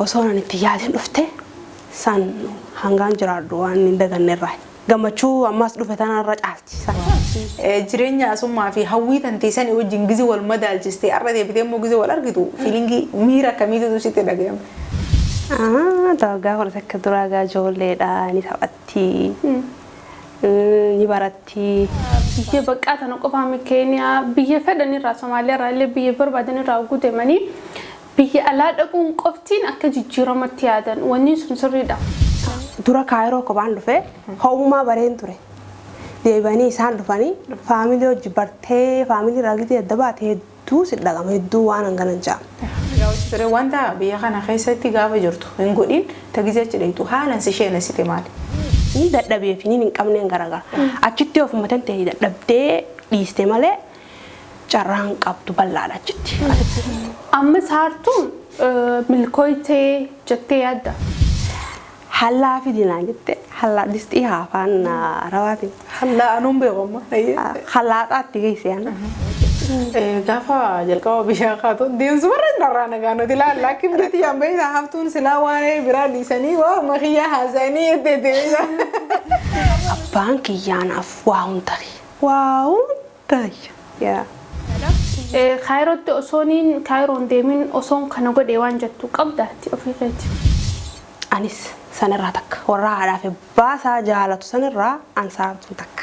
Osoo nan itti yaadin dhufte san hangaan jiraadhu waan hin daganne irraa. Gammachuu ammas dhufe tanarra caalti. Jireenya asummaa fi hawwii tanteessanii wajjin gizi wal madaalchistee har'a deebitee immoo gizi wal argitu feelingii miira akkamiitu sitti dhaga'ame? Waggaa 11 duraa gaa ijoolleedha, ni taphatti, ni baratti. Biyya baqqaa tana qofaa Keeniyaa, biyya fedhan irraa, Somaaliyaa irraa illee, biyya barbaadan irraa guutamanii biyya alaa dhaquun qoftiin akka jijjiiramatti yaadan, wanni sun sirriidha. Dura Kaayiroo kophaan dhufe, ho'ummaa bareen ture. Deebi'anii isaan dhufanii family hojii bartee family irraa gitee adda baate hedduu si dhagama, hedduu waan hangana hin jedhamne. Ture wanta biyya kana keessatti gaafa jirtu hin godhin tagizee achi dheeytu haalan si sheenessite maali? Ni dadhabee fi ni hin qabneen garagara. Achitti ofuma ta'e dadhabdee dhiiste malee carraan qabdu bal'aadha achitti. Amma Saartuun milkooytee jettee yaadda? Hallaa fidinaan jette, hallaa distii afaan Arabaatiin. Hallaa anuun beeku amma. Hallaaxaatti geesse ana. Gaafa jalqaba bishaan kaatu deemsumarra narraa nagaa nuti ilaalla. Akka bitti yaan beektaa haftuun silaa waan biraa dhiisanii waa makiyyaa haasa'anii jettee. Abbaan kiyyaanaaf waa hunda, waa hunda yaa. Kaayirootti osooniin Kaayiroon deemin osoon kana godhe waan jettu qabdaatti ofii keeti? Anis sanirraa takka, warra haadhaa fi abbaa isaa jaalatu sanirraa ansaartuu takka.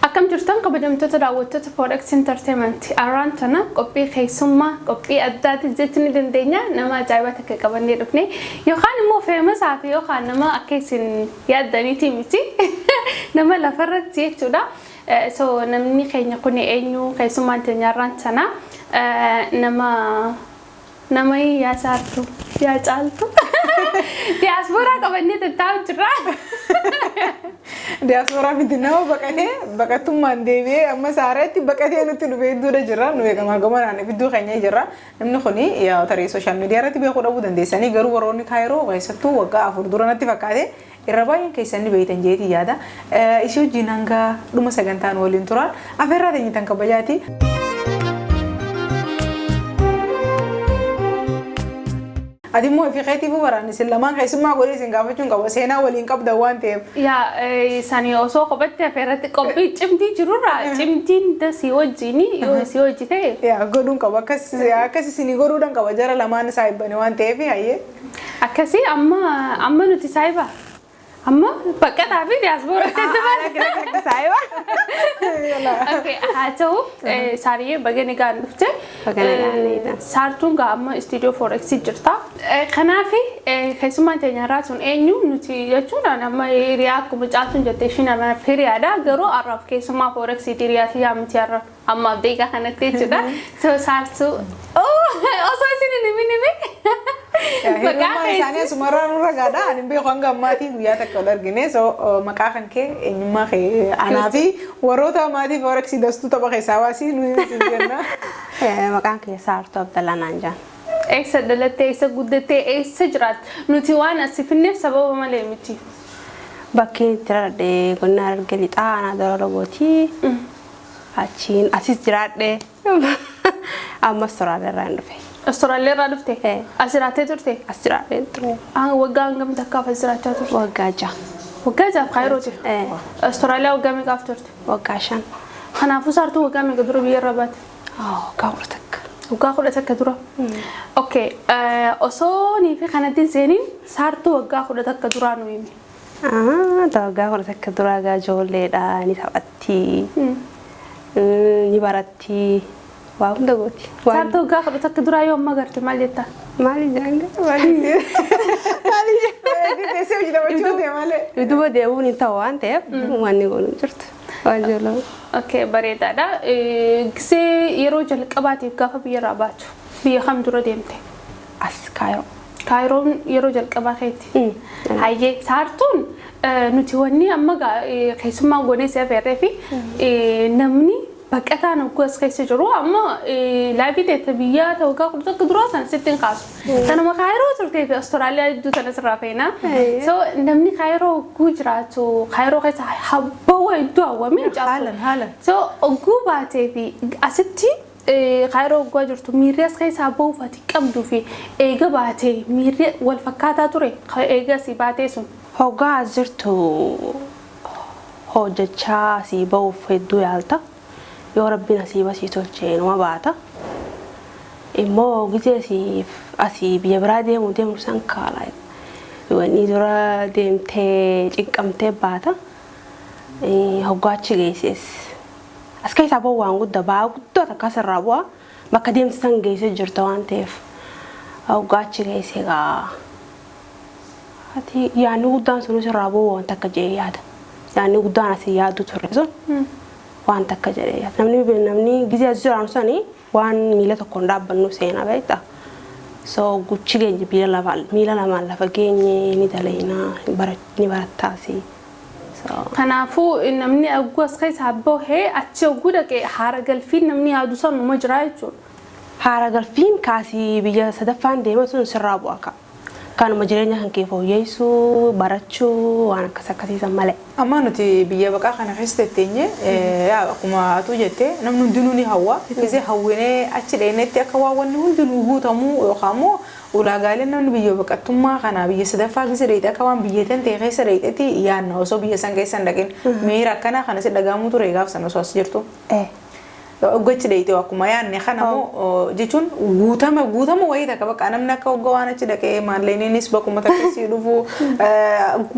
Akkam jirtan, kabajamtoota daawwattoota Forex Entertainment? Arraan tana qophii keessummaa, qophii addaati jechuu ni dandeenya. Nama ajaa'ibaa takka qabannee dhufne, yookaan immoo famousaa fi yookaan nama akka isin yaaddaniiti miti, nama lafarratti jechuudha. So namni keenya kun eenyu? Keessummaan teenya arraan tana nama yaa Saartu, yaa Caaltu, diyaaspooraa qabannee tattaa'u jirra. Diyaaspooraa miti, nama baqatee baqattummaan deebi'ee amma saareetti baqatee nutti dhufee hedduudha jira. Nu eegamaa gamanaan iddoo keenya jira. Namni kuni tarii social media irratti beekuu dhabuu dandeessanii, garuu warroonni Kaayiroo keessattuu waggaa 4 dura natti fakkaate irra baay'een keessan ni beektan jeetii yaada. Ishee wajjin hanga dhuma sagantaan waliin turan afeerraa teenyitan kabajaati. Ati immoo ifii keetiifuu baraan isin lamaan keessummaa godhee isin gaafachuun qaba, seenaa waliin qabda waan ta'eef. Yaa sani osoo kophatti hafeerratti qophii cimdii jirurraa cimdiin dasii wajjin yoo isii hojii ta'e. Yaa, godhuun qaba, akkas akkas isinii godhuudhaan qaba, jara lamaan isaa hibbani waan ta'eef, hayyee. Akkasii amma nuti saayiba amma baqataa fi diyaaspooratti adda baana. Saayiba. Okay, haa ta'u, Saariyyee, baga nagaan dhufte. Baga nagaan eegdan. Saartuun gaa amma istiidiyoo Forex jirta. Kanaaf keessummaan teenya irraa sun eenyu nuti jechuudhaan, amma hiriyaa akkuma Caaltuun jette ishiin anaaf hiriyaadha, garuu har'aaf keessummaa Forex hiriyaa tiyyaa miti har'a ammaaf deeqaa kanatti jechuudha. So Saartuu osoo isin hin himin hime. Hiriyummaan isaanii asumarraa nurra gaadha. Ani hin beeku, hanga ammaatii guyyaa takka wal argine. So maqaa kan kee, eenyummaa kee anaa fi warroota maatii Forex dastuu tapha keessaa baasii nuyi siin jenna. Maqaan kiyya Saartuu Abdallaa naan jedhan. Eessa dhalattee, eessa guddattee, eessa jiraatte? Nuti waan as finneef sababa malee miti. Bakkeen itti dhaladhe godina Harargee Lixaa, aanaa Dora Lobootii. Achiin asis jiraadhe, amma Austraaliyaa irraa hin dhufe. Austraaliyaa irraa dhufte? Eh. As jiraattee turte? As jiraadheen ture. Waggaa hangam takkaaf as jiraachaa turte? Waggaa 6. Waggaa 6f Kaayiroo jirte? Eh. Austraaliyaa waggaa meeqaaf turte? Waggaa 5. Kanaafuu Saartuu waggaa meeqa dura biyya irraa baate? Waggaa 11. Waggaa 11 dura. Okay. Osoo nii fi kanatti hin seeniin, Saartuu waggaa 11 duraa nu himi. Waggaa 11 duraa gaa ijoolleedha, ni taphatti, ni baratti, waa hunda gooti. Saartuu waggaa 11 duraa yoo amma garte maal jettaa? Maali jedhan? Maali jedhan? Teessee hojii taphachuu ta'e malee. Duuba deemuun hin ta'u waan ta'eef wanni goonu hin jirtu. Waan ijoollee. Okay, bareedaadha. Gisee yeroo jalqabaatiif gaafa biyyarraa baatu biyya kam dura deemte? As Kaayiroo. Kaayiroon yeroo jalqabaa keeti. Hayyee Saartuun, nuti wanni amma keessummaa goonee si affeerree fi namni Baqataan hogguu as keessa jiru amma life teetta biyyaa ta'uu waggaa 11 duraa sana sitti hin kaasu. Kanuma Kaayiroo turtee fi Awustiraaliyaa jidduu tana sirraa feena. So namni Kaayiroo hogguu jiraatu, Kaayiroo keessa habbawaa hedduu hawwamee caaltu. Haalan haalan. So hogguu baatee fi asitti Kaayiroo hoggaa jirtu miirri as keessaa bahuuf ati qabduu fi eega baatee miirri wal fakkaataa ture eega asii baatee sun? Hoggaa as jirtu hojjechaa asii bahuuf hedduu yaalta. Yoo Rabbiin asii basii tolchee numa baata. Immoo gizee asii biyya biraa deemu deemu san kaala. Wanni dura deemtee cinqamtee baata. Hoggaa achi geesses. As keessaa bahu waan guddaa, ba'aa guddaa takka asirraa bu'a. Bakka deemte san geessee jirta waan ta'eef. Hoggaa achi geesse egaa ati yaadni guddaan sunis irraa bu'u waan takka jedhee yaada. Yaadni guddaan asii yaadu ture sun waan takka jedhee yaada. Namni gizee as jiraanu sanii waan miila tokkoon dhaabbannu seenaa beektaa. So guchi geenye miila lamaan lafa geenye ni dalaynaa, ni barattaasi. So Kanaafuu namni hogguu as keessaa bahee achi hogguu dhaqee haara galfiin namni yaadu san numa jira jechuudha. Haara galfiin kaasii biyya sadaffaan deema sun sirraa bu'a ka. Kanuma jireenya kan kee fooyyessuu, barachuu, waan akkas akkasiisan malee. Amma nuti biyya baqaa kana keessa tetteenye, akkuma atuu jette, namni hundinuu ni hawwa. Gisee hawwinee achi dheenetti akka waan wanni hundinuu guutamuu yookaan immoo ulaagaaleen namni biyya baqattummaa kana biyya sadaffaa keessa dheeyite akka waan biyya tan ta'e keessa dheeyitetti yaadna osoo biyya san keessa hin dhaqin. Miira akkanaa kana si dhagahamuu ture gaaf sana osoo as jirtu? Hoggachi dheeyite akkuma yaadne kana moo, jechuun guutama guutama wayii takka bakka namni akka hogga waan achi dhaqee maalleenis bakkuma takka sii dhufu,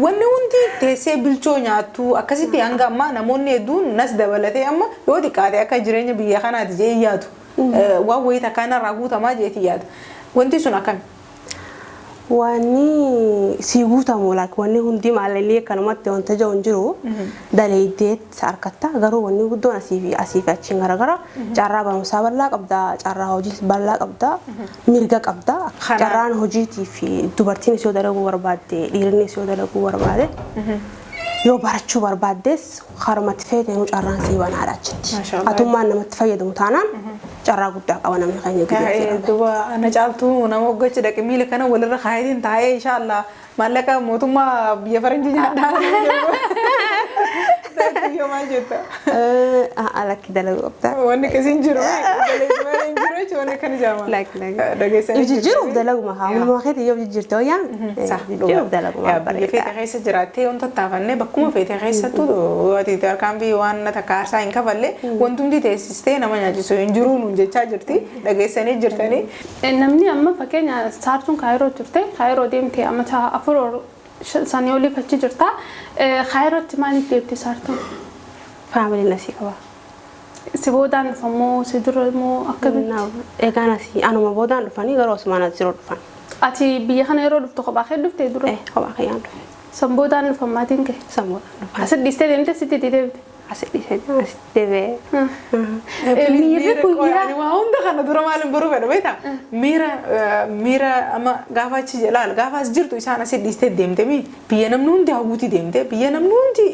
wanni hundi teessee bilchoo nyaattu akkasitti hanga ammaa namoonni hedduun nas dabalatee amma yoo xiqqaate akka jireenya biyya kanaati jee yaadu. Waan wayii takka narraa guutamaa jeeti yaada. Wanti sun akkami? Wanni sii guutamu, like wanni hundi maallee akkanumatti wanta jiru hin jiru, daleeydeet harkatta. Garuu wanni guddoon asii fi achiin garagara carraa barumsaa bal'aa qabda, carraa hojii bal'aa qabda, mirga qabda. Carraan hojiitii fi dubartiinis yoo dalaguu barbaadde, dhiirris yoo dalaguu barbaade, yoo barachuu barbaaddes karumatti feeteenuu carraan sii banaadha achitti. Maashaallah. Atummaan namatti fayyadamu taanaan carraa guddaa qaba namni keenya guddaa. Duuba ana caaltuu nama hoggachi dhaqe miila kana walirra kaayatiin taa'ee inshaallah maallaqa mootummaa biyya faranjii nyaadhaa. Yoo maal jetta? Lakki, dalaguu qabda. Wanni akkasiin jiru malee hin jiru jechuun wanni akkana jedhama. Lakki, lakki. Dhageessanii Jijjiiruuf dalaguma haa humna keetii yoo jijjiirte wayyaa jijjiiruuf dalaguma Biyya bareeda. feete keessa jiraattee yoo tattaafannee bakkuma feete keessattuu ati tarkaanfii waan takka aarsaa hin kafalle wantumti teessistee nama nyaachisu hin jiru nuun jechaa jirti, dhageessanii jirtanii. Namni amma fakkeenya Saartuun Kaayiroo turte, Kaayiroo deemtee amata 4 sanii oliif achi jirta. Kaayirootti maaliif deemte Saartuun? Faamiliin asii qaba. Si boodaan dhufamoo si dura moo akkamitti? Egaan asii anuma boodaan dhufanii, garuu osumaan as jiru dhufan. Ati biyya kana yeroo dhuftu kophaa kee dhuftee dura? Eh, kophaa kiyyaan dhufe. San boodaan dhufan maatiin kee? San boodaan dhufan. Asi dhiistee deemte, sitti deebite? Asi dhiisee asitti deebi'ee. Miirri guyyaa Waa hunda kana dura maaliin baruu fedha beektaa? Miira amma gaafa achi laal gaafa as jirtu isaan asii dhiistee deemte mi biyya namni hundi hawwuuti deemte, biyya namni hundi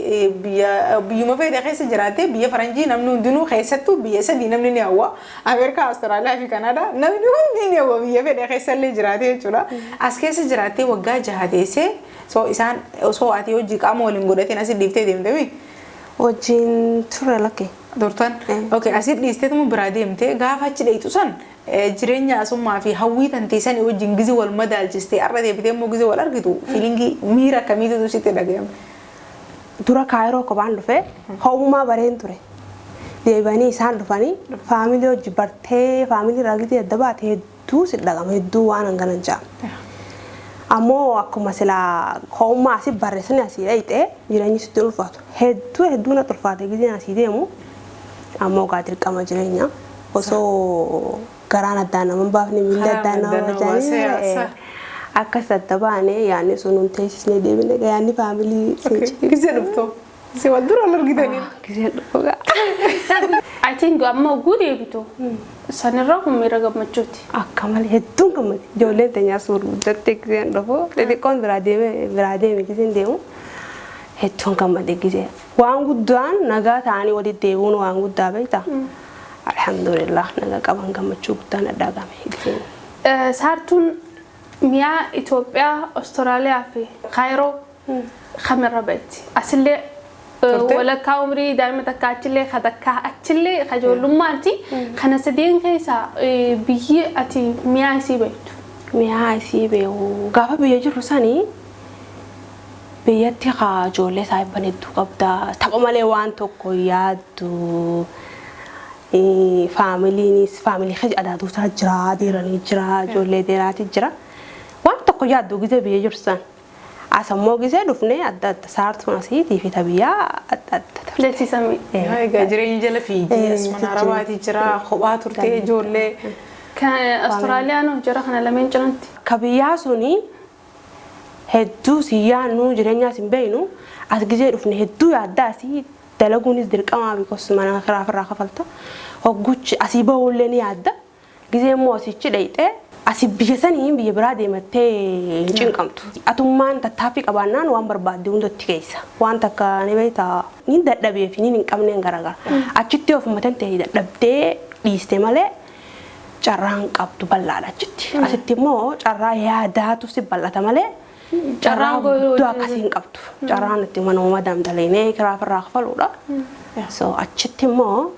biyya biyyuma feete keessa jiraatte, biyya faranjii namni hundinuu keessattuu biyya sadii namni ni hawwa: Ameerikaa, Awustiraaliyaa fi Kanaadaa. Namni hundi ni hawwa biyya fedhe keessa illee jiraate jechuudha. As keessa jiraattee waggaa 6 teessee, so isaan osoo ati hojii qaama waliin godhateen asii dhiiftee deemte mi? Wajjin ture, lakke. Turtan. Okay, asii dhiisteetuma biraa deemte. Gaafa achi dheeytu san jireenya asummaa fi hawwii tan teessanii wajjin gizi wal madaalchistee har'a deebitee immoo gizi wal argitu feeling miira akkamiitu sitti dhagahame? Dura Kaayiroo kophaan dhufe, ho'ummaa bareen ture. Deebi'anii isaan dhufanii faamilii hojii bartee faamilii irraa gizee adda baate hedduu si dhagama, hedduu waan hangana hin jedhamne. Ammoo akkuma silaa ho'ummaa asii barreessanii asii dhayxee jireenyi sitti ulfaatu hedduu hedduu natti ulfaate gizeen asii deemu. Ammoo gaa dirqama jireenya osoo garaan addaan nama hin baafne, miilli Karaan addaan nama addaan nama baasee, baasanii akkas adda baane, yaadni sun nun teessisnee deebine, yaadni faamilii. Gizee dhuftoo? Gizee wal dura wal argitanii? Gizee dhufu gaa. I think amma oguu deebitu sanirra kun miira gammachuuti. Akka malee hedduun gammade. Ijoolleen teenyaa suur guddatte. Gizeen dhufu xixiqqoon biraa deeme, biraa deeme. Gizeen deemu Hedduun gammade gisee. Waan guddaan nagaa ta'anii walitti deebi'uun waan guddaa beektaa. Alhamdulillah, nagaa qaban, gammachuu guddaan addaagame giseen. Saartuun mi'aa Itoophiyaa, Awustiraaliyaa fi Kaayiroo kamirra beekti? Asillee Turte? Walakkaa umrii daa'ima takka achillee takka achillee ijoollummaati. Kana sadeen keessaa biyyi ati mi'aa isii beektu? Mi'aa isii beeku gaafa biyya jirru sanii biyyatti haa ijoollee saayibban hedduu qabda, tapha malee waan tokko yaaddu. Faamiliinis faamilii keessa adaaduutaa jira, deeranii jira, ijoollee deeraati jira, waan tokko yaaddu gisee biyya jirru san. Asammoo gisee dhufnee adda adda, saartuun asiitii fi tabiyyaa adda adda turte. Leessisamii. Egaa jireenya jala fiigee as mana Arabaati jira, kophaa turtee ijoollee. Kan Awustiraaliyaan jara kana lameen cinatti. Ka biyyaa suni hedduu si yaannu, jireenyaas hin beeknu. As gisee dhufne hedduu yaaddaa, asii dalaguunis dirqamaa because mana kiraa irraa kafalta, hogguchi asii bahuullee ni yaadda. Gisee immoo asichi dhayxee asii biyya sanii biyya biraa deemattee hin cinqamtu. Atummaan tattaaffii qabaannaan waan barbaadde hundatti keessa waan takka ni beektaa, ni dadhabee fi ni hin qabneen garagara achitti ofuma tantee dadhabdee dhiiste malee carraan qabdu bal'aadha achitti. Asitti immoo carraa yaadaatu si bal'ata malee carraa Carraan guddaa akkasii hin qabdu. Carraan itti mana uumaa daleenee kiraa irraa kafaluudha. So achitti immoo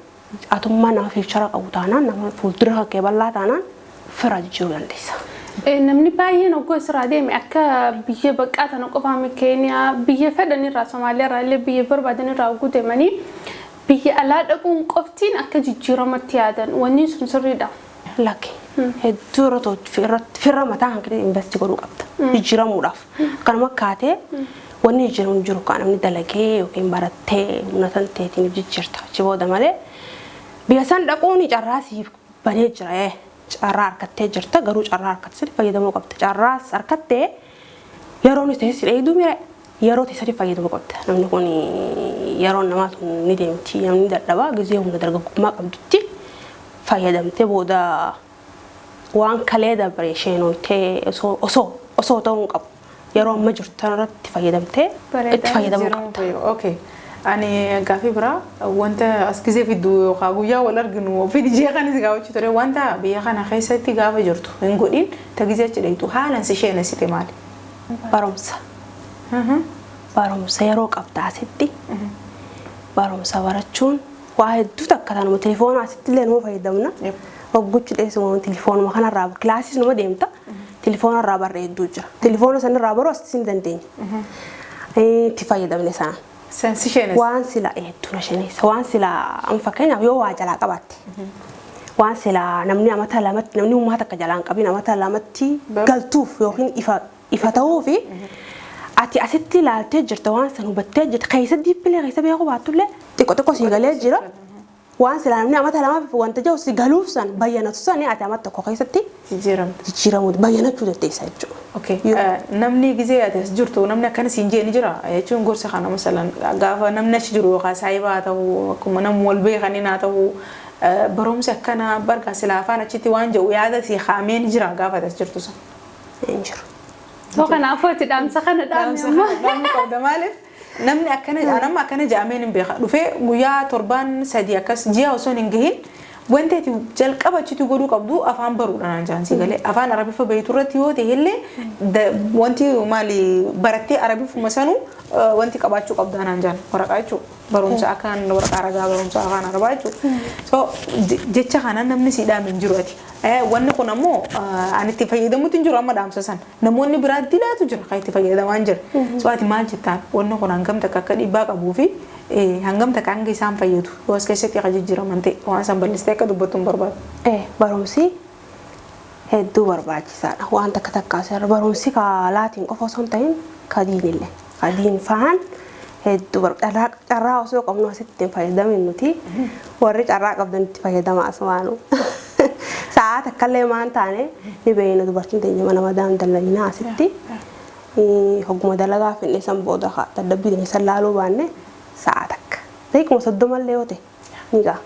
atummaa nama future qabu taanaan, nama fuuldura kee bal'aa taanaan, fira jijjiiruu dandeessa. Namni baay'een oggoo isirraa deeme akka biyya baqaa tana qofaa Keeniyaa, biyya fedhan irraa, Somaaliyaa irraa illee, biyya barbaadan irraa ogguu deemanii biyya alaa dhaquun qoftiin akka jijjiiramatti yaadan, wanni sun sirriidha? Lakki, hedduu irratti firra mataa kan kee invest godhuu qabda jijjiiramuudhaaf. Akkanuma kaatee wanni jijjiiramu jiru kan namni dalagee yookiin barattee humna tan teetiin jijjiirta achi booda malee biyya san dhaquun carraa siif banee jira. Carraa harkattee jirta, garuu carraa harkattee fayyadamuu qabda. Carraas harkattee yeroon ta'e si dheeduu mire, yeroo teessatti fayyadamuu qabda. Namni kun yeroon namaa tun ni deemti, namni dadhabaa gizee humna dargaggummaa qabdutti fayyadamtee booda waan kalee dabre isheenooytee osoo ta'uu hin qabu. Yeroo amma jirtu kanarratti fayyadamtee itti fayyadamuu qabda. Okay. Ani gaaffii biraa wanta as gisee fiddu yookaan guyyaa wal arginu ofii ijee kanis gaafachuu ture, wanta biyya kana keessatti gaafa jirtu hin godhin ta gisee achi dheeytu haalan si sheenessite maali? Barumsa. Barumsa yeroo qabda asitti. Barumsa barachuun waa hedduu takka tanuma telefoona asitti illee numa fayyadamna. Hogguchi dheessuma telefoonuma kanarraa kilaasiis numa deemta. Telefoona irraa barree hedduu jira. Telefoona sanarraa baruu asitti hin dandeenya. Itti fayyadamne sana. San si sheenesse. Waan sila hedduu na shaneessa. Waan sila amma fakkeenyaaf yoo waa jalaa qabaatte. Waan sila namni amata lamatti, namni uummata takka jalaa hin qabin amata lamatti galtuuf yookiin ifa ta'uufi ati asitti ilaaltee jirta, waan san hubattee jirta, keessa diippilee keessa beekuu baattullee xiqqoo xiqqoo sii galee jira. Waan silaa namni amata lamaaf wanta jiru si galuuf san bayyanatu sani ati amata tokko keessatti Jijjiiramte. Jijjiiramuu bayyanachuu dandeessa jechuudha. Okay. Namni gizee ati as jirtu namni akkana siin jee ni jira jechuun gorsa kana, masalan gaafa namni achi jiru yookaan saayibaa haa ta'u, akkuma namni wal beekanii haa ta'u, barumsi akkana barga silaa afaan achitti waan jedhu yaada si haamee ni jira gaafa ati as jirtu san? Hin jiru. Soo kanaafuu ati dhaamsa kana dhaamne Dhaamsa ammoo. kana dhaamuu qabda. Maaliif namni akkana nama akkana jedhameen hin beeka, dhufee guyyaa torbaan 3 akkas ji'a osoo hin gahin wanti ati jalqaba achitti godhuu qabdu afaan baruudha naan jaan. Si galee afaan Arabiffa beektu irratti yoo ta'e illee wanti maali barattee Arabiffuma sanuu wanti qabaachuu qabda naan jaan, waraqaa jechuudha, barumsa akkaan waraqaa ragaa barumsa afaan Arabaa jechuudha. So jecha kana namni si dhaame hin jiru ati. Wanni kun ammoo ani itti fayyadamutti hin jiru amma dhaamsa san. Namoonni biraa dilaatu jira kan itti fayyadamaa hin jira. So ati maal jettaan, wanni kun hangam takka akka dhiibbaa qabuu fi hangam takka hanga isaan fayyadu yoo as keessatti akka jijjiiraman ta'e, waan san bal'istee akka dubbattu hin barbaadu. Barumsi hedduu barbaachisaadha. Waan takka takka asirra barumsi kaalaatiin qofa osoo hin ta'in ka diinillee. Ka diin fahan hedduu carraa osoo qabnu asitti hin fayyadamin, nuti warri carraa qabdan itti fayyadama asumaanu. Sa'aa takkallee maan taane ni beeyna, dubartiin teenya mana madaam dallanaa asitti. Hogguma dalagaa finne san booda dadhabbii teenya san laaluu baanne sa'aa takka. Daqiiquma 30llee yoo ta'e ni ga'a.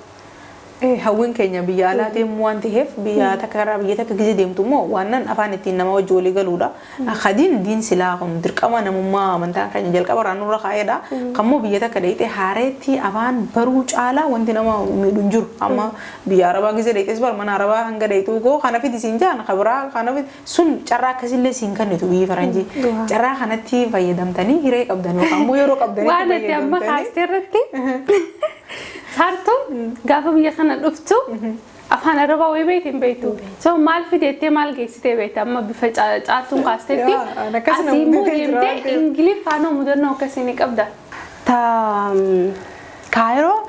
Hawwiin keenya biyya alaa deemuu waan ta'eef, biyya takka irraa biyya takka gizee deemtu immoo waan nan afaan ittiin nama wajji walii galuudha. Kadiin diin silaa kun dirqama namummaa amantaa keenya jalqaba irraa nurra kaa'eedha. Kammoo biyya takka deeyitee haareetti afaan baruu caalaa wanti nama miidhu hin jiru. Amma biyya Arabaa gizee deeyitees bar mana Arabaa hanga deeyituu koo kana fidi siin jaan kabiraa kana fidi sun carraa akkasillee siin kennitu biyyi faranjii. Carraa kanatti fayyadamtanii hiree qabdan yookaan immoo yeroo qabdanitti Waan ati amma fayyadamtanii. kaastee irratti, Saartuun gaafa biyya kana dhuftu afaan Arabaa wayii beekte hin beektu. So maal fideettee maal geessitee beekte amma bifa Caaltuun kaasteetti. Yaa, ani akkas Asii immoo nama jira waan deemtee ta'eef. Ingiliffaanoo mudannoo akkasii ni qabda. Ta Kaayiroo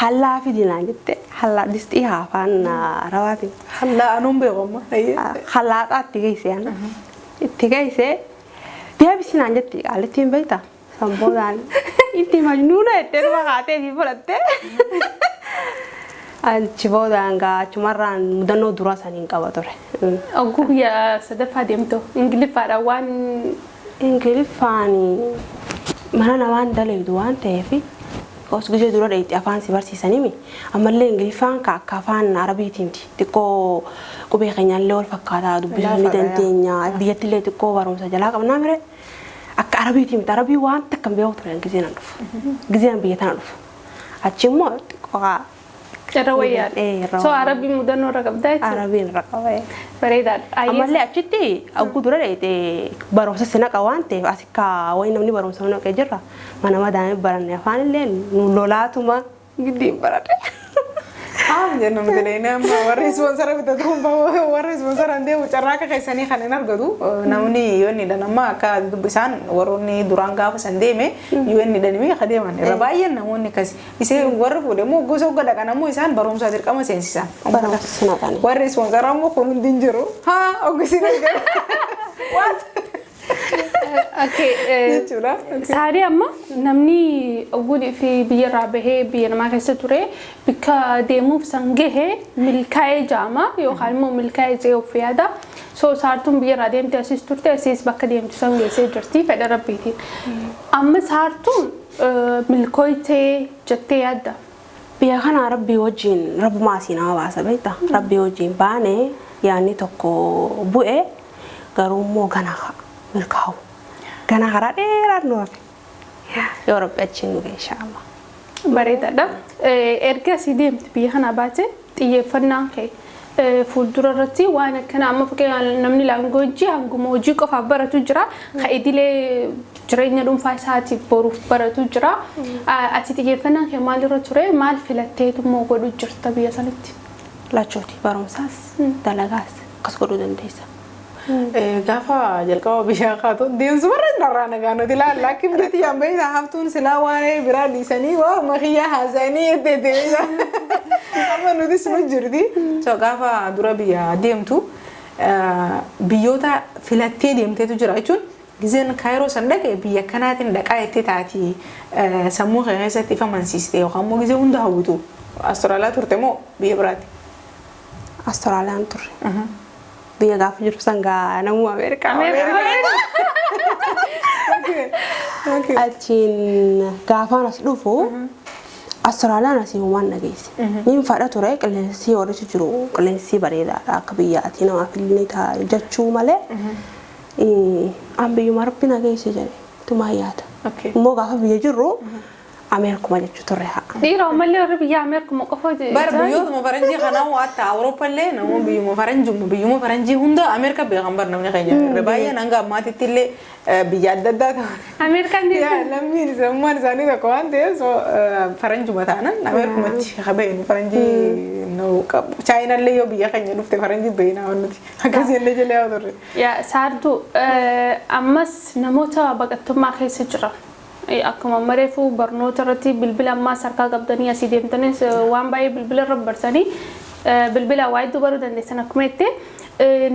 hallaa fidinaan jette, hallaa distii haa afaan Arabaatiin. Hallaa anuun beeku amma. Hallaaxaa itti geesse ana. Itti geesse, deebisinaan jetti qaalittiin beekta. San boodaan itti majnuuna jettee dhuma kaatee fi fudhatte. Achi boodaan gaa achumarraan mudannoo dura saniin qaba ture. Ogguu biyya sadaffaa deemtu Ingiliffaadhaan waan Ingiliffaan mana namaan daleedu waan ta'eef, os gizee dura dheetti afaan si barsiisanimi, ammallee Ingiliffaan ka akka afaan Arabiitiinti xiqqoo qubee keenyaallee wal fakkaataa dubbisuu ni Laafaadha, yaa. dandeenya. Biyyattillee xiqqoo barumsa jalaa qabnaa mire, akka Arabiitii miti. Arabii waan takka hin beeku ture gizee nan dhufu, gizee nan biyya tana dhufu. Achi immoo xiqqoo Irra wayyaadha. Irra So wayyaadha. Arabii mudannoo irra qabdaa jechuudha. Arabiin irra qaba. Bareedaadha. Ammallee achitti ogguu dura dheete barumsa si naqa waan ta'eef, asikka wayi namni barumsa naqee jirra, mana madaamii baranne, afaan illee nu lolaatuma giddiin baradhe. Haa jennu nuti deemnee amma warri sponsor bitatu, warri sponsor deemu carraa akka keessanii kan hin argatu. Namni yoo inni dhan amma akka isaan warroonni duraan gaafa san deeme yoo inni dhanimee akka deeman irra baay'een namoonni akkasi isee warri fuudhe immoo gosa hogga dhaqan ammoo isaan barumsa dirqama seensisan. Barumsa si naqani. Warri sponsor ammoo kun hundi hin jiru. Haa oggisiin argatu. What? Okay. Jechuudha. Saarii, amma namni ogguudii fi biyyarraa bahee biyya namaa keessa ture bakka deemuuf san gahee milkaa'ee jaama yookaan immoo milkaa'ee jee of yaada. So Saartuun biyyarraa deemte, asiis turte, asiis bakka deemtu san geessee jirti fedha Rabbiitiin. Amma Saartuun milkooytee jettee yaadda? Biyya kana Rabbii wajjin, Rabbumaa asii nama baasa beekta. Rabbii wajjin baane, yaadni tokko bu'e, garuu immoo gana milkaa'u. Gana karaa dheeraa nu hafe. Yoo Rabbi achiin nu ga'e, inshaallah. Bareedaadha. Erga asii deemte, biyya kana baate, xiyyeeffannaan kee fuuldura irratti waan akkana amma fakkeenyaaf namni language hanguma hojii qofaaf baratu jira. Ka idilee jireenya dhuunfaa isaatiif boruuf baratu jira. Ati xiyyeeffannaan kee maalirra ture? Maal filatteetu immoo godhu jirta biyya sanatti? Lachooti, barumsaas dalagaas akkas godhuu dandeessa. Gaafa jalqaba biyyaa kaatu deemsumarra narraa nagaa nuti ilaalla. Akka biyyatti yaan beektaa haftuun silaa waan biraa dhiisanii waa makiyyaa haasa'anii jettee amma nutis nu jirti. So gaafa dura biyya deemtu biyyoota filattee deemteetu jira jechuun, gizeen Kaayiroo san dhaqe biyya kanaatiin dhaqaa jettee taati sammuu kee keessatti ifa mansiiste yookaan immoo gizee hunda hawwitu Austraaliyaa turte moo biyya biraati? Austraaliyaan turre. Biyya gaafa jiru sangaa namuu Ameerikaa. Achiin gaafaan as dhufu Austraaliyaan asii uumaan dhageesse. Niin fadha ture, qilleensi walitti jiru qilleensi bareedaadha, akka biyyaatii namaaf illee ta'a jechuu malee. An biyyuma Rabbi nageesse jedhe tumaa yaada. Immoo gaafa biyya jirru Ameerikuma jechuu turre haa. Dhiira ammallee warri biyya Ameerikuma qofa Bara biyyootuma faranjii kanaa hatta Awurooppallee namoonni biyyuma faranjii, biyyuma faranjii hunda Ameerika beekan. Bar namni keenya irra baay'een hanga ammaatitti illee biyya adda addaa ta'an. Ameerikaan Yaa lammiin sammuun isaanii tokko waan ta'eef, so faranjuma taanan Ameerikumatti habeenu faranjii nu qabu. Chaayinallee yoo biyya keenya dhufte faranjii beekna waan nuti akkasii illee jala yaa turre. Yaa Saartuu, ammas namoota baqattummaa keessa jiran, akkuma mareefu barnoota irratti bilbila ammaas harkaa qabdanii asii deemtanis waan baay'ee bilbila irra barsanii bilbila waa hedduu baruu dandeessan akkuma jette,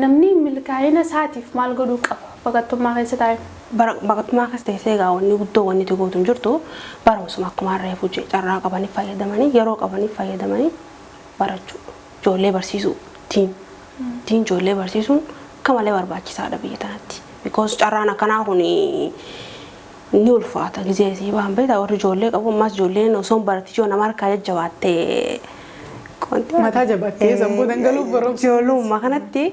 namni milkaa'ina isaatiif maal godhuu qaba baqattummaa keessa taa'e? Baqattummaa keessa teessee egaa wanni guddoo wanni itti gootu hin jirtu, barumsuma akkuma reefu carraa qabaniif fayyadamanii, yeroo qabaniif fayyadamanii barachuu, ijoollee barsiisuu, tiin ijoollee barsiisuun akka malee barbaachisaadha biyya tanatti. Because carraan akkanaa kun ni ulfaata gizee isii ba'an beektaa, warri ijoollee qabu ammas ijoolleen osoo hin baratin yoo nama harkaa jajjabaattee Xiqqoonti. Mataa jabaattee sammuu dhangala'uuf barumsa. Ijoollummaa kanatti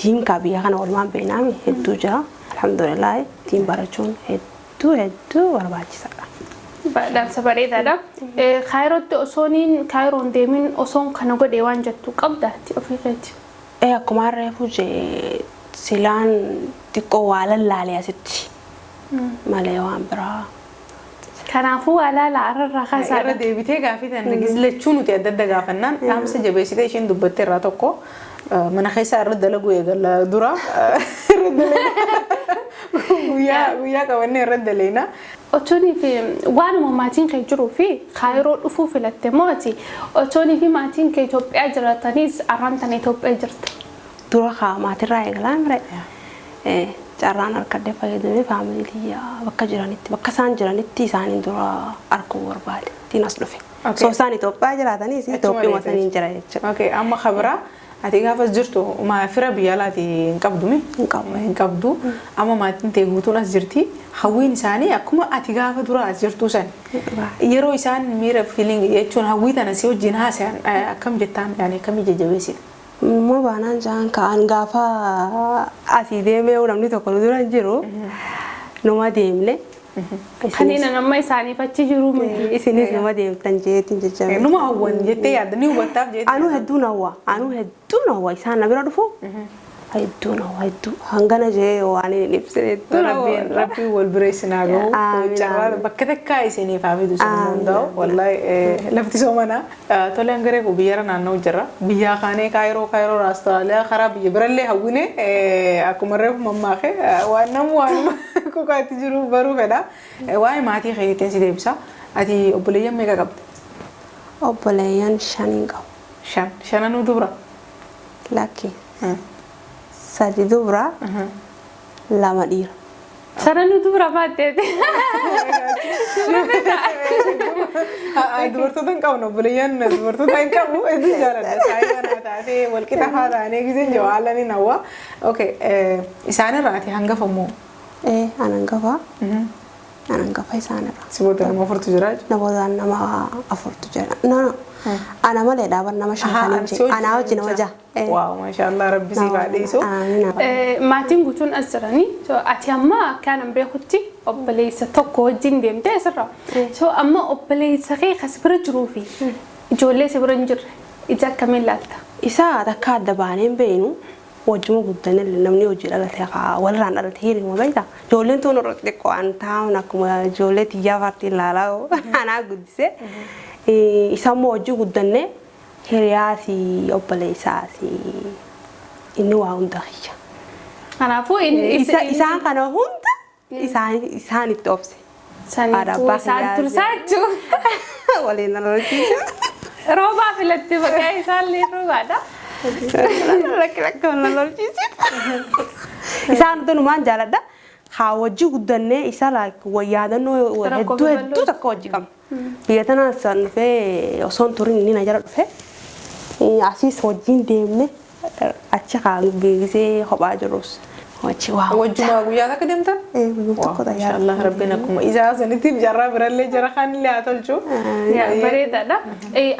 diin kaa biyya kana oolmaan beeknaami hedduu jira. Alhamdulillah, diin barachuun hedduu hedduu barbaachisaadha. Dhaamsa bareedaadha. Kaayirootti osooniin Kaayiroon deemin osoon kana godhe waan jettu qabdaatti ofii keeti. Akkuma reefu jee, silaan xiqqoo waa lallaalee asitti malee waan biraa. Kanaafuu waa laala arrarraa Irra kaasaadha. deebitee gaafii tan lachuu nuti adda adda gaafannaan dhaamsa jabeessitee isheen dubbatte irraa tokko mana keessaa irra dalaguu eegalla, dura irra dalaguu guyyaa guyyaa qabannee irra daleena. Otoonii fi waanuma maatiin kee jiruu fi Kaayiroo dhufuu filatte mooti, otoonii fi maatiin kee Itoophiyaa jiraataniis arraan tana Itoophiyaa jirta? Dura kaa maatirraa eegalaa mire, carraan harkadhee fayyadamee faamilii tiyyaa bakka jiranitti, bakka isaan jiranitti isaaniin dura arguu barbaade ittiin as dhufe. Okay. So isaan Itoophiyaa jiraataniis Itoophiyaa saniin jira jechuudha. Okay, amma kabira ati gaafas jirtu fira biyya alaati hin qabdu mi? Hin qabu. Hin qabdu. Amma maatiin ta'e guutuun as jirti. Hawwiin isaanii akkuma ati gaafa dura as jirtu san. Yeroo isaan miira feeling jechuun hawwii tana si wajjin haasayan akkam jettaan, yaani akkamii jajjabeessita? Immoo baanaan jaan ka'an gaafa asii deemee namni tokko nu dura hin jiru, numa deemne. Kanneen amma isaaniif achi jiru miti. Isinis numa deemtan jeetiin jajjabeessa. Numa hawwan jettee yaadda, ni hubattaaf jettee. Anuu hedduun hawwa. Anuu hedduun hawwa. Isaan na bira dhufu hedduun hawwa, hedduu. Hangana jee waan hin ibsine hedduun hawwa. Rabbiin wal bira isin haa gahu. Amiin, Carraa amiin. bakka takkaa isiniif haa fidu isin Amiin, hundaa'u. Wallahi lafti soomana. Tole, hangaree kun biyyarra naanna'u jirra. Biyyaa kaanee Kaayiroo, Kaayiroo Austraaliyaa, karaa biyya birallee hawwine akkuma reefu mammaake waan namu waan kukaatti jiru baruu fedha. Waa'ee maatii keetiitiin si deebisa. Ati obboleeyyan meeqa qabda? Obboleeyyan shaniin qabu. Shan. Shananuu dubra? Lakki. Sadi dubra, lama dhiira. Sananuu dubra baatteeti. Dubartoota hin qabnu, obboleeyyan dubartoota hin qabu, hedduu jaaladha. Saayii manaa taatee walqixa haa taanee giseen jiru haala ni hawwa. Okay, isaanirraa ati hangafa moo? An hangafa. An hangafa isaanirraa. Si booda nama afurtu jira jechuudha. Namoota nama afurtu jira. No, no. Ana malee dhaaban nama shan kan hin. Anaa wajji nama jaha. Waaw, maashaallah, rabbi siif haa dhiisu. Amiin. Maatiin guutuun as jiranii, so ati amma akka anan beekutti obboleessa tokko wajjin deemtee asirra. So amma obboleessa kee kas bira jiruu fi ijoollee si bira hin jirre ija akkamiin laalta? Isa takka adda baanee hin beeknu, wajjuma guddanillee, namni hojii dhalate haa walirraan dhalate hiriiruma beekta. Ijoolleen tun irra xixiqqoo an taa'uun akkuma ijoollee tiyyaa fartii ilaalaa anaa guddise. Isa immoo hojii guddanne, hiriyaasi, obboleessaasi, inni waa hunda kiyya. Kanaafuu inni Isaan kana hunda isaan itti obse. Saniifuu abbaa isaan kiyyaa tursaa jechuudha. Waliin dhaloochiisa. Roobaa filatte, maqaa isaallee roobaadha. Lakki lakki, wal lolchiisa. Isaan dunumaan jaaladha. Haa, wajji guddannee isa yaadannoo rakkoo hedduu fi hedduu bal'oo. takka wajji qabna. Biyya tanaan san dhufee osoo hin turin inni na jala dhufe. Asiis wajjin deemne, achi haa beeksisee kophaa jirus. Wajji waa. Wajjuma guyyaa takka deemtan? Guyyaa tokko xayyaara. Maashaallah, rabbiin akkuma isaa sanitti carraa birallee jara kaanillee haa tolchu. Bareedaadha.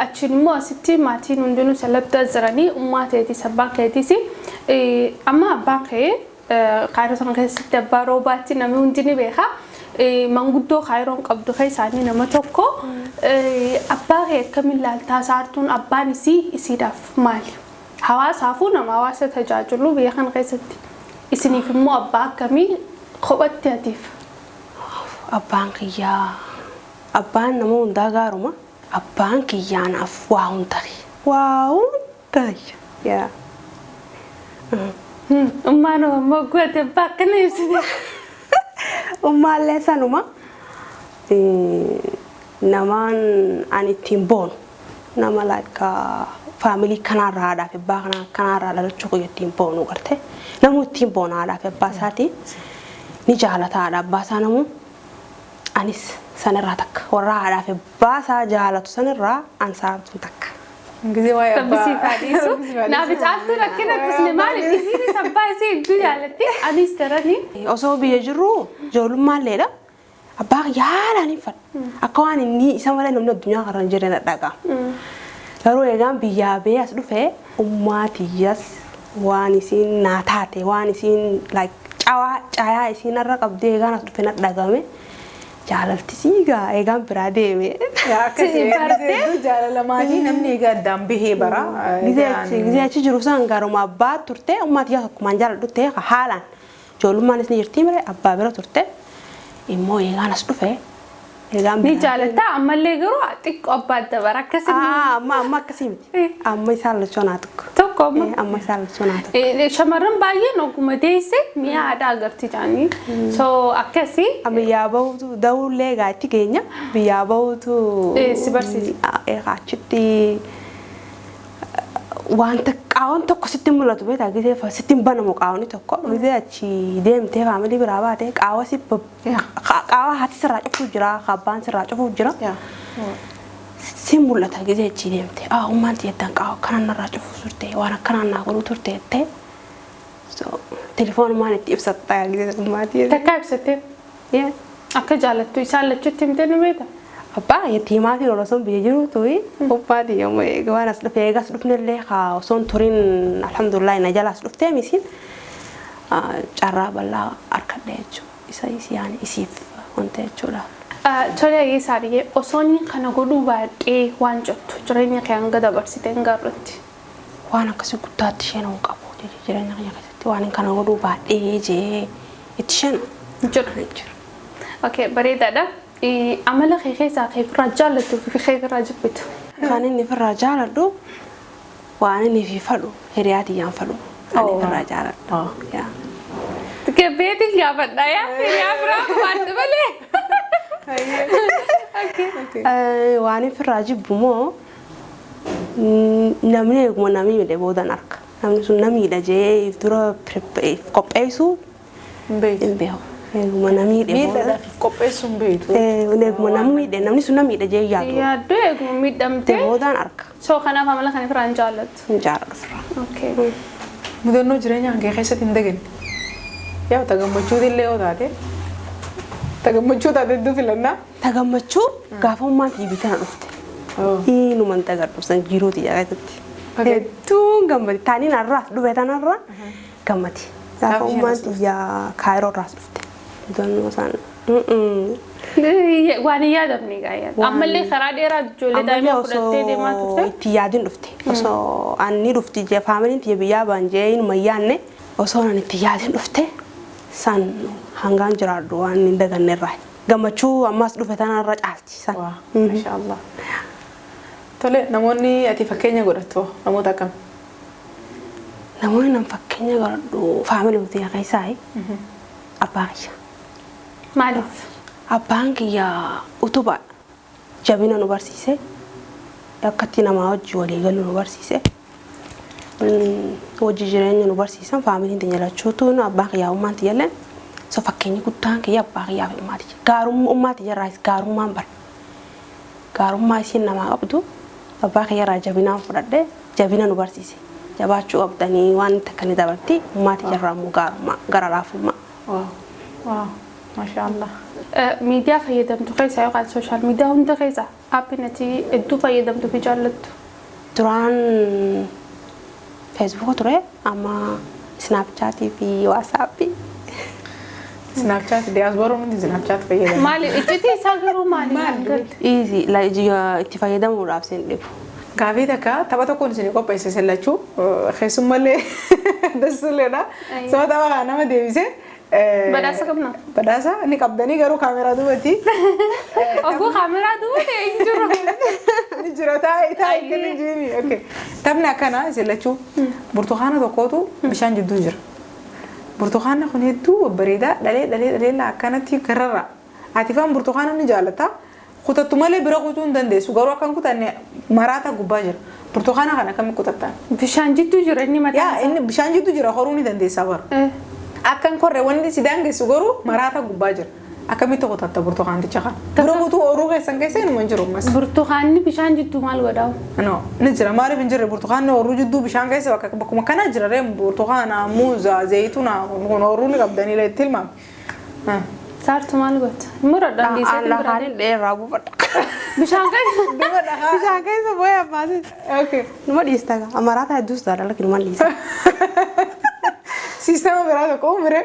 Achiin immoo asitti maatiin hundinuu salabdaa jiranii, ummaa keetis abbaan keetis. Amma abbaan kee Kaayiroo sana keessatti abbaa roobaatti namni hundi ni beeka. Manguddoo Kaayiroon qabdu keessaanii nama tokko. Abbaa kee akkamiin laaltaa saartuun, abbaan isii isiidhaaf maali? Hawaasaafuu nama hawaasa tajaajilu biyya kana keessatti. Isiniif immoo abbaa akkamii kophatti atiif? Abbaan kiyyaa, abbaan nama hundaa gaaruma. Abbaan kiyyaa naaf waa hunda kiyya. Waa hunda kiyya. Yaa. Ummaan ammoo goote abbaa akkana ibsite. Ummaallee sanuma namaan ani ittiin boonu, nama like faamilii kanaarraa, haadhaa fi abbaa kanaarraa dhalachuu kiyya ittiin boonu garte, namuu ittiin boona, haadhaa fi abbaa isaatii ni jaalata, haadha abbaa isaa namuu. Anis sanirraa takka, warra haadhaa fi abbaa isaa jaalatu sanirraa an saartuun takka. Gisee waa'ee Rabbi abbaa. siif haa dhiisu. Rabbi siif haa Naaf dhiisu. caaltuun akkana tusne maaliif isiinis abbaa isii hedduu jaallatti, anis daranii. Osoo biyya jirru ijoollummaaleedha. Abbaa kiyya haalaan hin fadha. Akka waan inni isa malee namni addunyaa kanarra hin jirre na dhaga'ama. Garuu eegaan biyyaa bee as dhufe ummaatiyyas waan isiin naa taate, waan isiin like cawaa caayaa isiin irra qabdee eegaan as dhufe na dhagame. Jaalalti siigaa eegaan biraa deeme. Akkasii hedduu jaalala maatii namni egaa addaan bahee bara. Gizee achi jiru san garuma abbaa turte, ummaatiyyaa tokkumaan jaaladhu ta'e haalaan ijoollummaan ni jirti mire abbaa bira turte immoo eegaan as dhufe eegaan Ni biraa. jaalatta ammallee garuu xiqqoo abbaa dabara akkasii. Amma akkasii miti. Amma isaan lachoo naa tokko. Tokko amma. Amma isaan lachoo naa tokko. Shamarran baay'een oguma deesse mi'a aadaa agarti jaanii. So akkasii. Biyyaa bahuutu da'uullee egaa itti geenya. Biyyaa bahuutu. Si barsiise. Achitti wanta qaawwan tokko sitti mul'atu beektaa, gisee sitti hin banamu qaawwanni tokko, gisee achi deemtee family biraa baate qaawa si qaawa haati sirraa cufuuf jira, abbaan sirraa cufuuf jira. Si mul'ata gisee achi deemte, ah, ummaan tiyyattan qaawa akkanaan narraa cufuuf turte, waan akkanaan naa godhuu turte jettee, so telefoonumaan itti ibsatta gisee ummaatii. Takkaa ibsattee akka jaalattu isaan lachuutti himtee ni beekta. Abbaa yatiimaatiin ol osoo biyya jiruutu uffati yommuu waan as dhufe eegas dhufnellee haa osoo hin turin, alhamdulillah, na jalaas dhuftee misiin carraa bal'aa harkadhe jechuudha. Isa isiyaan isiif wanta jechuudha. Tole, isaanii osoo inni kana godhuu baadhee waan jettu jireenya kee hanga dabarsite hin gaarratti. Waan akkasii guddaatti isheen hin qabu jireenya kiyya keessatti, waan kana godhuu baadhee jee itti isheen Jiru. jiru. Okay, bareedaadha. Amala kee keessaa kee ofirraa jaallattuu fi kee ofirraa jibbitu. Kan inni ofirraa jaaladhu, waan inni fi fadhu, hiriyaa tiyyaan fadhu. Ani ofirraa jaaladhu. Yaa. Beetiin gaafadha yaa hiriyaa biraa qabaadhu malee. Waan ofirraa jibbu moo namni eeguma namni miidhe boodan arka. Namni sun na miidha jee dura qopheessuu Hin beektu. hin beeku. Eeguma na miidhe booda. Miidhadhaaf qopheessuu hin beektu. Eeguma na miidhe, namni sun na miidhe jee yaadu. Yaaddoo eeguma miidhamtee. Boodaan arka. So kanaaf amala kana ofirraa hin jaallattu. Hin jaaladhu ofirraa. Okay. Mudannoo jireenya kee keessatti hin daganne. Yaa ta gammachuutillee yoo taate. Ta gammachuu taate hedduu filannaa. Ta gammachuu gaafa ummaan tiibii kana dhufte. Inuman dagadhu san jiruu xiyyaa keessatti. Hedduun gammade. Taaniin har'aas dhufe tanarra gammade. Gaafa Gaafa isheen ummaan as dhufte. xiyyaa Kaayiroo irraas dhufte. Mudannoo isaan. Waan hin yaadamne egaa. Ammallee karaa dheeraa ijoollee daa'ima fudhattee deemaa Osoo turte. itti yaadin dhufte. Osoo anni dhufti jee familyn tiyya biyyaa ba'an jee inuma hin yaadne, osoo ani itti yaadin dhufte san hangaan jiraadhu waan hin daganne irraa. Gammachuu ammas dhufe tanarra caalti san. Waa, maashaallah. Tole, namoonni ati fakkeenya godhattu namoota akkam? Namoonni nan fakkeenya godhadhu family tiyya keessaa abbaa kiyya. Maaliif? Abbaan kiyya utubaadha. Jabina nu barsiise. Akkatti namaa wajji walii galuu nu barsiise. Hojii jireenya nu barsiisan familyn teenya lachuutu abbaan kiyyaa ummaan tiyyalleen. So fakkeenyi guddaan kiyya abbaa kiyyaa fi ummaa tiyya. Gaarummaa ummaa tiyyarraas gaarummaan bara. Gaarummaa isiin namaa qabdu abbaa kiyyarraa jabinaan fudhadhe, jabina nu barsiise. Jabaachuu qabdanii waan takka ni dabarti, ummaa tiyyarraa immoo gaarummaa, gara laafummaa. Wow. Wow. Maashaallah. Miidiyaa fayyadamtu keessaa yookaan social media hunda keessaa appiin ati hedduu fayyadamtuu fi jaallattu. Duraan Facebooka ture, amma Snapchatii fi WhatsAppii. Snapchat, diyaasbooraan hundi Snapchat fayyadamu. Maali iccitii isaa garuu maali? Maali? Easy itti fayyadamuudhaaf sin dhibu. Gaafii takka tapha tokkoon isin qopheesse isin lachuu keessummallee dassuleedha. Saba tapha kana nama deebisee. Badhaasa qabna. Badhaasa ni qabdanii, garuu kaameraa duubatti. Oguu kaameraa duuba ta'e hin jiru. Ni jira, taa'ee taa'ee kennu jiini. Okay. Taphni akkana, isin lachuu burtukaana tokkootu bishaan jidduu jira. Burtukaanni kun hedduu babbareedaa dhalee dhalee dhalee akkanatti gararra. Ati faan burtukaana ni jaalatta. Kutattu malee bira kutuu hin dandeessu. Garuu akka hin kutanne maraata gubbaa jira. Burtukaana kana akkamitti kutattan? Bishaan jidduu jira inni mataan Yaa isaa. Inni bishaan jidduu jira, horuu ni dandeessaa bara. Akka hin korre wanti si daangessu garuu maraata gubbaa jira. Akkamitti kutatta burtukaanticha kana? Bira kutuu horuu keessan keessa inuma hin jiru ammas. Burtukaanni bishaan jidduu maal godhaa? No, ni jira. Maaliif hin jirre? Burtukaanni horuu jidduu bishaan keessa bakka bakkuma kana jira ree, burtukaana, muuza, zayituna kun horuu ni qabdanii itti tilmaami. Saartu maal goota? Muradhaan dhiisee Aan lafaanin dheeraa buufadha. Bishaan keessa. Duba dhahaa. Bishaan keessa boo'ee abbaasis. Okay. Numa dhiista gaa. Amaraataa hedduus taadha lakki numa dhiista. Siistama biraa tokko uumire.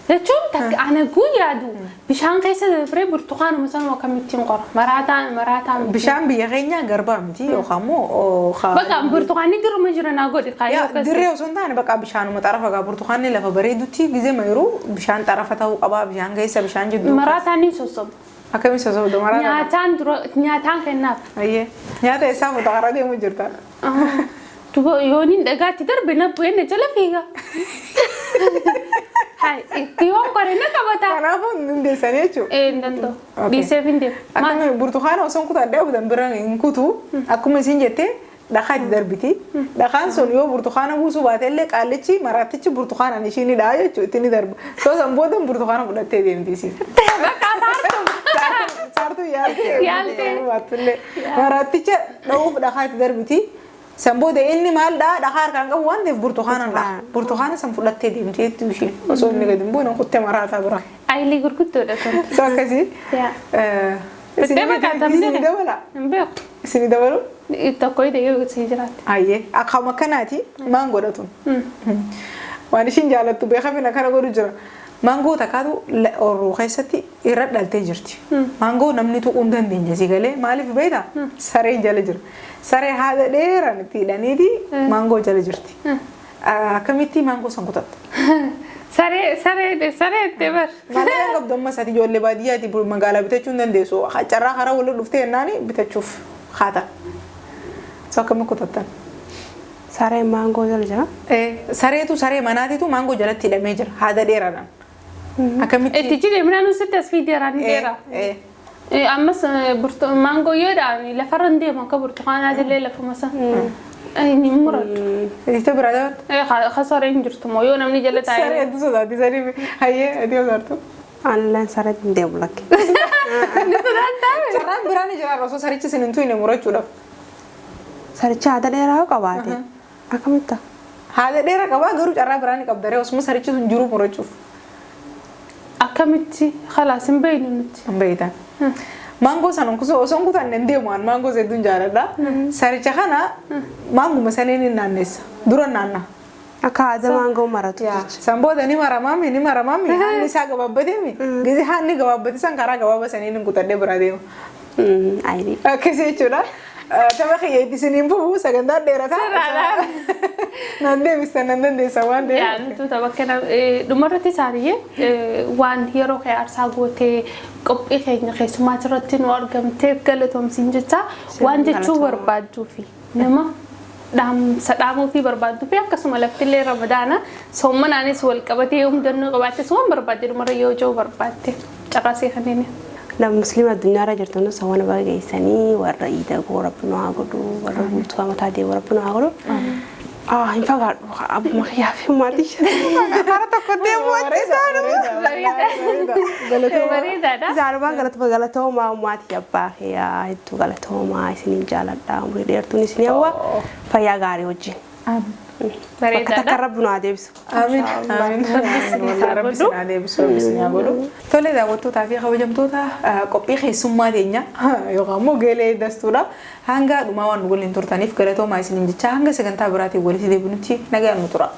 Jechuun takka ana guyyaadu bishaan keessa dabree burtukaanuma sanuma akkamittiin qora? Maraataan maraataan. Bishaan biyya keenyaa garbaa miti yookaan immoo Bakka burtukaanni dirruma jira naa godhi kaayyoo akkas. Dirree osoo hin taane bakka bishaanuma xarafa gaa burtukaanni lafa bareedutti gizee mayiruu bishaan xarafa ta'uu qaba bishaan keessa bishaan jidduu. Maraataan ni sossoba. Akkamiin sossobdu maraataa? Nyaataan dura nyaataan kennaaf. Ayyee nyaata isaa fuuta karaa deemu jirta. Duba yooniin dhagaatti darbe na bu'ee na jala fiiga. Hai itti yoon qore na qabata. Kanaafuu hin dandeessanii jechuudha. Ee hin danda'u. Okay. Dhiiseef hin deemu. Maal? Akkamiin burtukaana osoo hin kutadhee abudan bira hin kutu akkuma isin jettee dhakaa itti darbiti. Dhakaan sun yoo burtukaana buusuu baate illee qaallichi maraattichi burtukaanaan ishii ni dha'a jechuudha itti ni darba. Soo san booda burtukaana fudhattee deemti isiin. Bakka saartu. Saartuu yaaltee. Yaaltee. Baattullee. Maraatticha dha'uuf dhakaa itti darbiti. San booda inni maal dha'a dhakaa harkaan qabu waan ta'eef burtukaanaan dha'a. Burtukaana san fudhattee deemti jechuudha ishiin. Osoo inni gadi hin buune kuttee maraataa bira. Ayilii gurguddoodha kun. So akkasii. Yaa. Bittee bakka tamne. Isinii dabala. Hin beeku. Isinii dabalu. Tokko hidhee yoo sii jiraatte. Ayyee akkuma akkanaati maangoo dhatu. Waan ishiin jaalattu beekamina akkana godhu jira. Maangoo takkaatu ooyiruu keessatti irra dhaltee jirti. Maangoo namni tuquu hin dandeenye si galee maaliif beektaa? Saree jala jira. Saree haada dheeraan itti hidhaniiti maangoo jala jirti. Akkamitti maangoo san kutatta? Saree saree saree itti bar. Maallaqa qabdu amma isaati ijoollee baadiyyaati magaalaa bitachuu hin dandeessu. Carraa karaa waliin dhuftee jennaani bitachuuf haata. So akkamitti kutattan? Sareen maangoo jala jira. Sareetu saree manaatitu maangoo jalatti hidhamee jira haada dheeraadhaan. Akkamitti? Itti jide minaan sitti as fiideera ni dheera. Ammas maangoo yoodhaan lafarra hin deemu akka burtukaanaatillee lafuma sana. Inni muradhu. Itti biraa dabalta. Kasaree hin jirtu moo yoo namni jala taa'ee. Saree hedduu sodaatti saree hayyee adii sodaattu. Aanilleen saree hin deemu lakki. Ni sodaattaa? Carraan biraa ni jira osoo sarichi isin hin tuyne murachuudhaaf. Saricha haada dheeraa yoo qabaate akkamitti? Haada dheeraa qabaa garuu carraa biraa ni qabda osuma sarichi sun jiru murachuuf. Akkamitti khalaas hin beeknu nuti. Hin beektan. Maangoo sana osoo hin kutanne hin deemu an maangoo hedduun jaaladha. Saricha kana maanguma saniin hin naanneessa. Dura naanna. Akka haada maangoo maratu jecha. San booda ni maramaami ni maramaami haanni isaa gabaabbateemi. Gizi haanni gabaabbate san karaa gabaabaa saniin hin kutadhee bira deema. Ayilii. Akkasii jechuudha. Tapha kiyya itti isiniin fufu sagantaa dheerataa. Nan deebista nan dandeessa waan ta'eef. Yaa nuti tapha kana dhumarratti isaaniyyee waan yeroo kee aarsaa gootee qophii keenya keessumaa irratti nu argamteef galatoomsiin jecha waan jechuu barbaadduu fi nama dhaamsa dhaamuu fi barbaadduu fi akkasuma laftillee ramadaana soommanaanis wal qabatee yoo mudannoo qabaattes waan barbaadde dhumarra yoo jiru barbaadde caqasee kanneen. Nama musliima addunyaarra jirtan sawana baga geessanii warra iida goo rabbi nu haa godhu warra guutuu amataa deemu rabbi nu haa godhu. Hin fagaadhu abbuma kiyyaa fi maatii karaa tokko deemu achi Bareedaadha. Isaanumaan galatuma galatoomaa maatii abbaa kiyyaa hedduu galatoomaa isiniin jaaladha umurii dheertuun isin hawwa fayyaa gaarii wajjin. Bakka takka rabbi nu haa deebisu. Amiin. Amiin. Rabbi isin haa deebisu. Rabbi isin haa godhu. Tole daawwattootaa fi kabajamtoota qophii keessummaa teenya yookaan immoo geelee dastuudha. Hanga dhumaa waan nu waliin turtaniif galatoomaa isiniin jecha hanga sagantaa biraatiin walitti deebinutti nagaan nu tura.